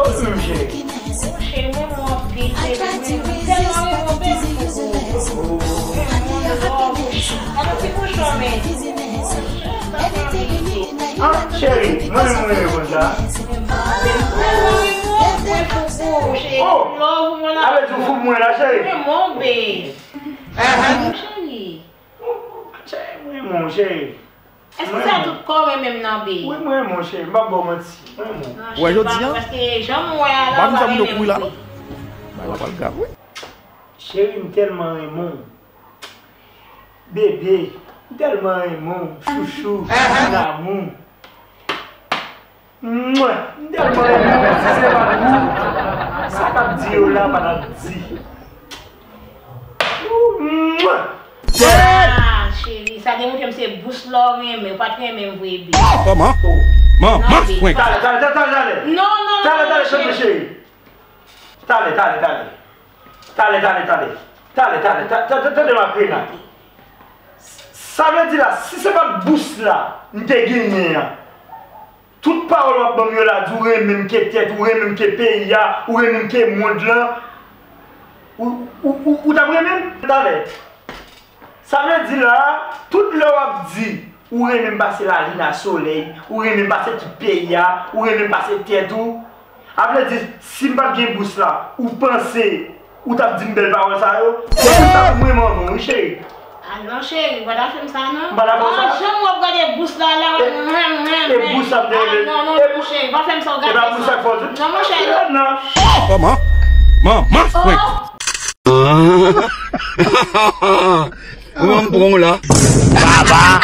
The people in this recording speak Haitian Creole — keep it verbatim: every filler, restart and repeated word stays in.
Cheri, mwen, mwen ap gete, mwen tèlman renmen w, baby. Gade ti bouchon, men. Ah, cheri, mwen menm mwen renmen konsa. Mwen tèlman renmen w, mwen fou pou ou, cheri. Oh! Love mwen la. Avè di w fou pou mwen la, cheri. Mwen, mon baby. Cheri. Cheri, mwen renmen w, cheri. Èske se a tout kò w renmen m nan, baby? Wi, mwen renmen w, cheri. M p ap ba w manti. Mwen renmen w. Non, cheri, pa, paske jan m wè a la, ou pa renmen m vre. Bagay la pral grav, wi. Cheri, m tèlman renmen w. Bebe, m tèlman renmen w. Chouchou, mon amour. Mwen, m tèlman renmen w, si se pa t ou, sa k ap di yo la pa t ap di. Mwen. Ah, cheri, sa demontre m se bous la w renmen, ou pa t renmen m vre, baby. Kòman? Manman frenk. Talè, talè, talè, talè. Non, non, non, talè, non, talè, cheri. Talè, talè, talè. Talè, talè, talè. Talè, talè, ta-, ta-, ta-, tande m ap rele. Sa vle di la, si se pa t bous la m te genyen an, tout pawòl w ap ban m yo la, di w renmen m ke tèt, ou renmen m ke peyi a, ou renmen m ke mond lan, ou, ou, ou, ou t ap renmen m? Talè. Sa vle di la, tout lè w ap di, ou renmen m pase lalin a solèy, ou renmen m pase tout peyi a, ou renmen m pase tèt ou, a vle di, si m pa t gen bous la, ou panse ou t ap di m bèl pawòl sa yo? Se pou sa pou mwen, m anvan w, wi, cheri. Ah non, cheri, ou pa ta fè m sa, non. M pa ta fè w sa? Ah, jan m w ap gade bous la, la, e, e bous ap dèyè. Ah, non, non, non, cheri, pa fè m sa, w gade sa. E pa bous la k fè w di? Non, monchè. Non. Kòman? Manman frenk. Ou menm pran w la. Baba!